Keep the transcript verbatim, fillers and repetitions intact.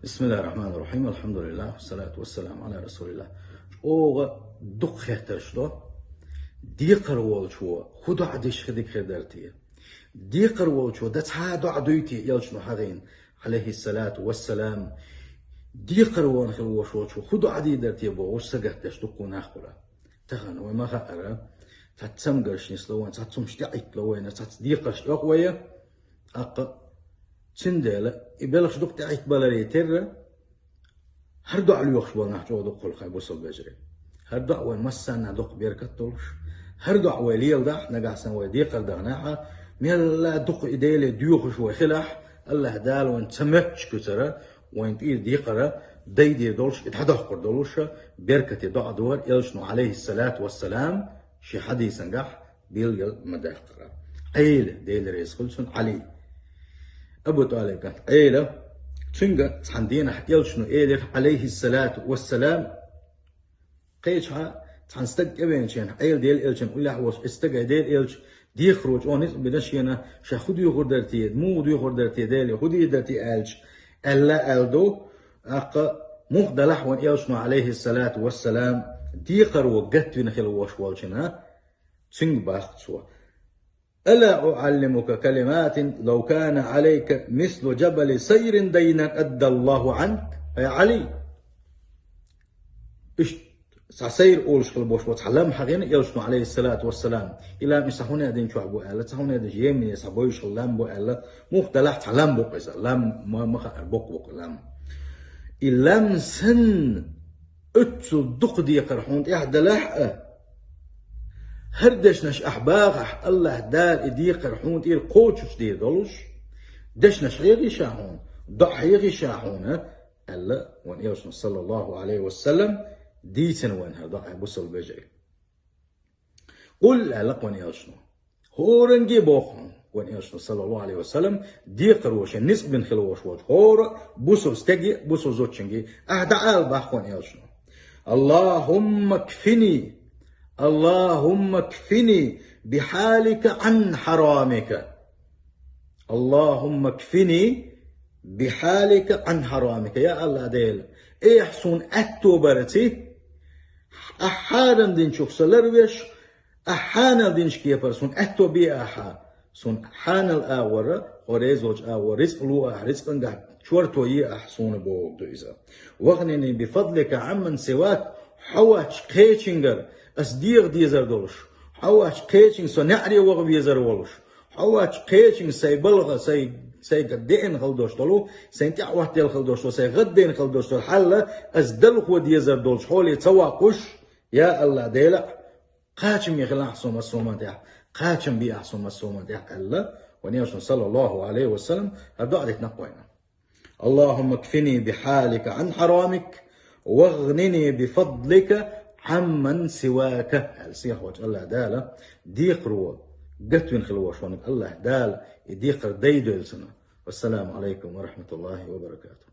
بسم الله الرحمن الرحيم. الحمد لله والصلاة والسلام على رسول الله. ЧӀогӀа дукха хеттарш ду, декхар волчо хӀун доӀа дича дика хир дара те? Декхар волчо дан цхьа а доӀа дуй те, элчано хьахийна, Ӏалайхиссалату вассалам? Декхар волаш хила волчо хӀун доӀа дийр дара те бохуш сагатдеш дуккха нах хуьлу. Тахана вай ма хаара, цхьацца цамгарш нисло вайна, цхьацца хӀумнаш тӀеӀиттало вайна, цхьацца декхарш тӀехь вай. ТӀаккха цундела и белхаш дукха тӀеӀиттабаларе терра, хӀара доӀа лоьхуш болу нах чӀогӀа дукха хуьлу, хӀай бусалба вежарий. ХӀара доӀа вайн массарна дукха беркат долуш, хӀара доӀа вай леладахь, нагахь санна вай декхар даханехь, мелла а дукха и Деле доьхуш вай хилахь, АллахӀ Дала вайн ца моьттучу куьцара вайн тӀера декхар дайдийр долуш, и дӀадоккхур долуш, беркате доӀа дора элчано, Ӏалайхиссалату вассалам, шен хьадисангахь билгал ма-даккхара. Ӏела, Дела реза хуьлда цунна, Ӏали, Абу ТӀалиб кӀант Ӏела, цуьнга цхьана дийнахь элчано элира, Ӏалайхиссалату вассалам, кхечахьа цхьана стаг тӀевеанчу хенахь, Ӏела Делан элчанна уллехь волуш и стага, Делан элча, декхаро чӀогӀа ницкъ бина шена, ша хӀун доьхур дара те, муха доьхур дара те Деле, хӀун дийр дара те аьлча, аьлла аьлла ду, тӀаккха муха делахь вайн элчано, Ӏалайхиссалату вассалам, декхаро гатвина хила волуш волчунна, цуьнга баьхна цо: «ألا أعلمك كلمات لو كان عليك مثل جبل صير دينا أدى الله عنك». Ай Ӏали, иштта цхьа сайр олуш хила болуш бу цхьа лам хьахийна элчано, Ӏалайхиссалату вассалам. И лам иштта цхьа хӀун а дина чохь бу аьлла, цхьа хӀун а дина Йемене цхьа бевзаш хила лам бу аьлла, муха делахь цхьа лам бу иза, лам ма, ма хаара, боккха бу лам. И лам санна оццул дукха декхар хьуна тӀехь делахь а, хӀара дешнаш ахь бахахь, АллахӀ Дала и декхар хьуна тӀера кхочуш дийр долуш, дешнаш хьехий ша хьуна, доӀа хьехий ша хьуна, аьлла вайн элчано, саллаллаху Ӏалайхи ва саллам, дийцина вайна хӀара доӀа, бусалба вежарий. «قل», аьлла вайн элчано. ХӀоранге боху хьуна вайн элчано, саллаллаху Ӏалайхи ва саллам, декхаро шен ницкъ бина хила волуш волчу хӀора бусалба стаге, бусалба зудчуьнге, ахь дӀаала боху вайн элчано: «اللهم اكفني، اللهم اكفني بحلالك عن حرامك. اللهم اكفني بحلالك عن حرامك». Я АллахӀ Дела, Ахь суна аьтто барца, Ахь хьарам динчух со ларвеш, Ахь хьанал динчу кепара суна аьтто бе Ахьа. Суна хьанал агӀора, Хьо реза волчу агӀора рицкъ ло Ахь, рицкъангахь чорто е Ахь суна бохург ду иза. «واغنني بفضلك عمن سواك». Хьо воцчу кхечуьнгара ас дегӀан дезар долуш, Хьо воцчу кхечуьнга со неӀаре ваха везар волуш, Хьо воцчу кхечуьнга сайн балха, сайн, сайга деана хила долуш долу, сайна тӀаьхьахӀоттаделла хила долуш долу, сайн гӀаддайна хила долуш долу хьал ас далхо дезар долчу хьоле ца воккхуш, я АллахӀ Дела, кхачаме хила Ахь суна массо а хӀуманна тӀехь, кхачам бе Ахь суна массо а хӀуманна тӀехь, аьлла вайн элчано, саллаллаху Ӏалайхи ва саллам, хӀара доӀа дитина вайна. «اللهم اكفني بحلالك عن حرامك، واغنني بفضلك عمن سواك», аьлла сийлахь волчу АллахӀ Дала, декхаро гатвина хила волуш волчуьнга АллахӀ Дала и декхар дайдойла цунна. والسلام عليكم ورحمة الله وبركاته.